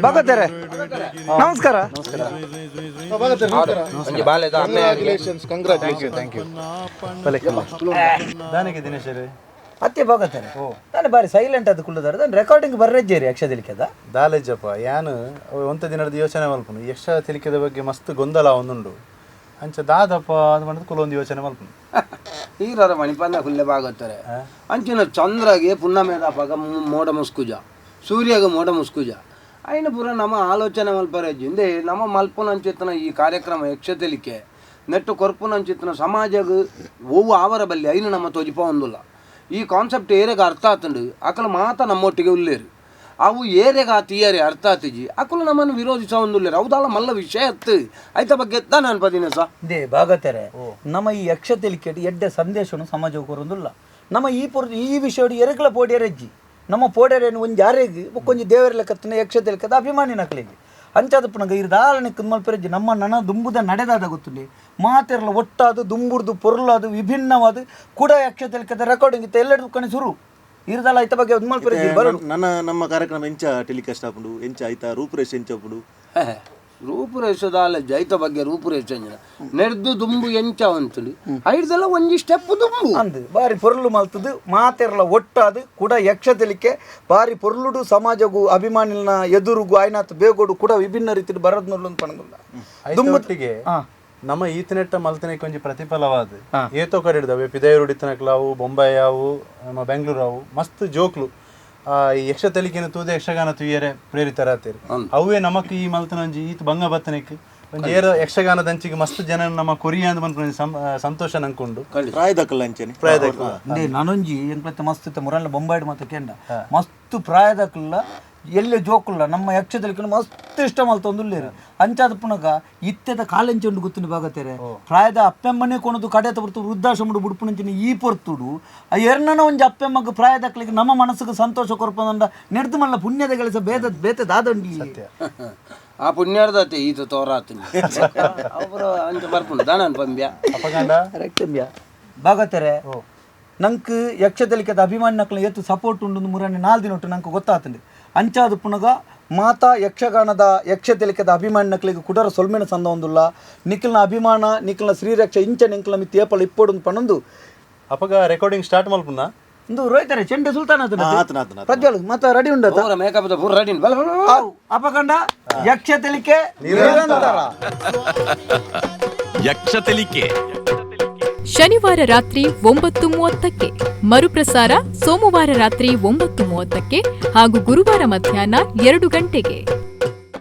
ಭಾಗವತರೆ, ನಮಸ್ಕಾರ. ಒಂಜಿ ಬಾಲೆದ ಅಮ್ಮೆ. Thank you. ದಾನಿಗೆ ದಿನೇಶರೇ? ಅತ್ತೆ ಭಾಗವತರೆ, ನಾನು ಬಾರಿ ಸೈಲೆಂಟ್ ಅದು ಕುಳ್ಳುದಾರೆ. ನಾನು ರೆಕಾರ್ಡಿಂಗ್ ಬರ್ರೆಜ್ಜೇರಿ ಯಕ್ಷದಿಲಿಕೆದ. ದಾಲೇಜಪ್ಪ, ಯಾನ್ ಒಂತ ದಿನದ ಯೋಚನೆ ಮಲ್ಪುನು. ಯಕ್ಷ ತಿಳಿಕೆದ ಬಗ್ಗೆ ಮಸ್ತ್ ಗೊಂದಲ ಒಂದುಂಡು. ಅಂಚ ದಾದಪ್ಪ ಅದು ಪಂಡದ್ ಕುಲೊಂದು ಯೋಚನೆ ಮಲ್ಪುನು. ಈರರ ಮಣಿಪಂದ ಕುಲ್ಲೆ ಭಾಗವತರೆ. ಅಂಚಿನ ಚಂದ್ರಗೆ ಪುಣ್ಣಮೇದಪಾಗ ಮೋಡ ಮುಸ್ಕುಜ, ಸೂರ್ಯಗ ಮೋಡ ಮುಸ್ಕುಜ. ಐನ ಪೂರ ನಮ್ಮ ಆಲೋಚನೆ ಮಲ್ಪರೆಜ್ಜಿ. ಇಂದೇ ನಮ್ಮ ಮಲ್ಪುನಂಚಿತ್ತನ ಈ ಕಾರ್ಯಕ್ರಮ ಯಕ್ಷತೆಲಿಕೆ ನೆಟ್ಟು ಕೊರ್ಪುನಂಚಿತ್ತನ ಸಮಾಜಗ್ ಒವ್ವು ಆವರ ಬಲ್ಲಿ ಐನು ನಮ್ಮ ತೋಜಿಪ ಒಂದುಲ್ಲ. ಈ ಕಾನ್ಸೆಪ್ಟ್ ಏರೆಗ ಅರ್ಥ ಆತುಂಡು, ಅಕಲು ಮಾತ ನಮ್ಮೊಟ್ಟಿಗೆ ಉಲ್ಲೇರು. ಅವು ಏರೆಗ ಆ ತಿಯರಿ ಅರ್ಥ ಆತಿಜಿ, ಅಕಲು ನಮ್ಮನ್ನು ವಿರೋಧಿಸ ಒಂದುಲ್ಲೇರು. ಹೌದಲ್ಲ, ಮಲ್ಲ ವಿಷಯ ಅತ್ತು ಐತ ಬಗ್ಗೆ ನಾನು ಪದಿನ ಸಾ. ಇಂದೇ ಭಾಗವತರೆ, ನಮ್ಮ ಈ ಯಕ್ಷ ತೆಲಿಕೆಟ್ ಎಡ್ಡೆ ಸಂದೇಶನು ಸಮಾಜ ಕೊರೊಂದುಲ್ಲ. ನಮ್ಮ ಈ ಪೊರ್ ಈ ವಿಷಯಡು ಎರೆಗ್ಲ ಪೋಡ್ಯರೆಜ್ಜಿ. ನಮ್ಮ ಪೋಡ್ಯರೇನು ಒಂಜಿ ಯಾರೆಗ್ ಬೊಕ್ಕೊಂಜಿ ದೇವರ ಲೆಕ್ಕತ್ತಿನ ಯಕ್ಷ ತೆಲಿಕೆದ ಅಭಿಮಾನಿ ನಕ್ಲೆಗ್. ಅಂಚಾದ ಪುನಗ ಇರ್ ದಾಲನೆ ಮಲ್ಪೆರೆಜ್ಜಿ. ನಮ್ಮ ನನ ದುಂಬುದ ನಡೆದಾದ ಗೊತ್ತುಂಡಿ ಮಾತೆರ್ಲ ಒಟ್ಟಾದು ದುಂಬುಡ್ದು ಪೊರ್ಲಾದು ವಿಭಿನ್ನವಾದ ಕೂಡ ಯಕ್ಷ ತೆಲಿಕೆದ ರೆಕಾರ್ಡಿಂಗ್ ಇತ್ತ ಎಲ್ಲೆಡ್ದು ಕಣಿ ಸುರು ಇರ್ದಲ್ಲ. ಐತ ಬಗ್ಗೆ ಒಂದು ಮಲ್ಪೆರೆಜ್ಜಿ ಬರೋಡು. ನನ್ನ ನಮ್ಮ ಕಾರ್ಯಕ್ರಮ ಎಂಚ ಟೆಲಿಕಾಸ್ಟ್ ಆಪುಂಡು, ಎಂಚ ಆಯ್ತಾ ರೂಪುರೇಷೆ ಎಂಚ ಆಪುಂಡು? ರೂಪುರೇಷದಾಲ ಜೈತ ಬಗ್ಗೆ ರೂಪುರೇಷ ನೆಡ್ದು ದುಂಬು ಎಂಚ ಅಂತುಂಡು, ಐಡ್ದೆಲ್ಲ ಒಂಜಿ ಸ್ಟೆಪ್ ದುಂಬು. ಅಂದ್ ಬಾರಿ ಪೊರ್ಲು ಮಲ್ತದು ಮಾತೆರ್ಲ ಒಟ್ಟಾದು ಕೂಡ ಯಕ್ಷ ತೆಲಿಕೆ ಬಾರಿ ಪೊರ್ಲುಡು ಸಮಾಜಗೂ ಅಭಿಮಾನಿನ ಎದುರುಗು ಆಯ್ನಾತ್ ಬೇಗೋಡು ಕೂಡ ವಿಭಿನ್ನ ರೀತಿಡ್ ಬರದ್ ನೋಡ್ಲು ಪಣದುಲ್ಲ. ಐತೊಟ್ಟಿಗೆ ನಮ್ಮ ಈತನೆಟ್ಟ ಮಲ್ತನೆಕ್ ಒಂಜಿ ಪ್ರತಿಫಲವಾದ ಏತೋ ಕಡೆ ಹಿಡ್ದವೆ ಪಿದೈರುಡ್ ಇತ್ತನಕ್ಲಾವು, ಬೊಂಬಾಯಿ ಆವು, ನಮ್ಮ ಬೆಂಗಳೂರು ಆವು, ಮಸ್ತ್ ಜೋಕ್ಲು ಆ ಈ ಯಕ್ಷ ತೆಲಿಕೆನ ತೂದೆ ಯಕ್ಷಗಾನ ತುಯ್ಯರೆ ಪ್ರೇರಿತರಾತೇರು. ಅವೇ ನಮಕ್ ಈ ಮಲ್ತನ ಒಂಜಿ ಈತ್ ಬಂಗ ಬತ್ತನೆಕ್ ಒಂಜಿ ಏರ ಯಕ್ಷಗಾನದಂಚಿಗೆ ಮಸ್ತ್ ಜನ ನಮ್ಮ ಕೊರಿಯಾ ಅಂದ್ ಮನ್ಪುನ ಒಂಜಿ ಸಂತೋಷ ನಂಕುಂಡು. ಪ್ರಾಯದಕಲ್ಲ ಅಂಚನೆ. ಇಂದೇ ನಾನೊಂಜಿ ಎಂಕ್ಲತ್ತೆ ಮಸ್ತ್ ಇತ್ತೆ ಮುರಲ್ಲ ಬೊಂಬಾಯಿಡ್ ಮಾತ ಕೇಂಡ, ಮಸ್ತ್ ಪ್ರಾಯದಕುಲ್ಲ ಎಲ್ಲೆ ಜೋಕುಲ್ಲ ನಮ್ಮ ಯಕ್ಷ ತೆಲಿಕೆನ ಮಸ್ತ್ ಇಷ್ಟ ಮಲ್ತೊಂದುಲ್ಲೇರು. ಅಂಚಾದ ಪುನಗ ಇತ್ತೆದ ಕಾಲೆಂಚಿ ಉಂಡು ಗೊತ್ತುಂಡು ಭಾಗತೇರೆ, ಪ್ರಾಯದ ಅಪ್ಪೆಮ್ಮನೇ ಕೊಣದು ಕಡೆತ ಪೊರ್ತು ವೃದ್ಧಾಶ್ರಮಡು ಬುಡ್ಪುನಂಚಿನ ಈ ಪೊರ್ತುಡು ಆ ಎರ್ನನ ಒಂಜಿ ಅಪ್ಪೆಮ್ಮಗ್ ಪ್ರಾಯದಕ್ಲಿಗೆ ನಮ್ಮ ಮನಸ್ಸಿಗೆ ಸಂತೋಷ ಕೊರ್ಪದಂಡ ನೆಡ್ದು ಮಲ್ಲ ಪುಣ್ಯದ ಕೆಲಸ ಬೇದ ಬೇತೆ ದಾದಂಡಿ. ಆ ಪುಣ್ಯಾರ್ದತೆ ಈತ ತೋರಾತೀನಿ ಅವರ ಅಂಚ ಬರ್ಪುಂಡು ದಾನನ್ ಪಂಬ್ಯ. ಅಪಗಂಡ ಭಾಗತರೆ, ನಂಕ್ ಯಕ್ಷ ತೆಲಿಕೆದ ಅಭಿಮಾನಿ ನಕ್ಲ ಏತು ಸಪೋರ್ಟ್ ಉಂಡು ಮುರನೆ ನಾಲ್ ದಿನ ಉಂಟು ನಂಗೆ ಗೊತ್ತಾತಂಡು. ಅಂಚಾದ ಪುನಗ ಮಾತಾ ಯಕ್ಷಗಾನದ ಯಕ್ಷ ತೆಲಿಕೆದ ಅಭಿಮಾನಿ ನಕ್ಲಿಗೆ ಕುಡರ ಸೊಲ್ಮೆನ ಸಂದ ಒಂದುಲ್ಲ. ನಿಖಲ್ನ ಅಭಿಮಾನ, ನಿಖಲ್ನ ಶ್ರೀರಕ್ಷ ಇಂಚ ನಿಂಕ್ಲ ಮಿತ್ ಏಪಲ ಇಪ್ಪೊಡು ಪನೊಂದು. ಅಪಗ ರೆಕಾರ್ಡಿಂಗ್ ಸ್ಟಾರ್ಟ್ ಮಲ್ಪುನ. ಇಂದು ರೋಯ್ತಾರೆ ಚೆಂಡೆ ಸುಲ್ತಾನ್ ಆತನ. ಆತನ ಆತನ. ಪ್ರಜ್ವಲ್ ಮಾತ ರೆಡಿ ಉಂಡತ? ಪೂರ ಮೇಕಪ್ ಪೂರ ರೆಡಿ. ಬಲ ಬಲ ಬಲ. ಅಪಗಂಡ ಯಕ್ಷ ತೆಲಿಕೆ ನಿರಂತರ. ಯಕ್ಷ ತೆಲಿಕೆ. ಶನಿವಾರ ರಾತ್ರಿ 9:30ಕ್ಕೆ ಮರುಪ್ರಸಾರ, ಸೋಮವಾರ ರಾತ್ರಿ 9:30ಕ್ಕೆ ಹಾಗೂ ಗುರುವಾರ ಮಧ್ಯಾಹ್ನ 2 ಗಂಟೆಗೆ.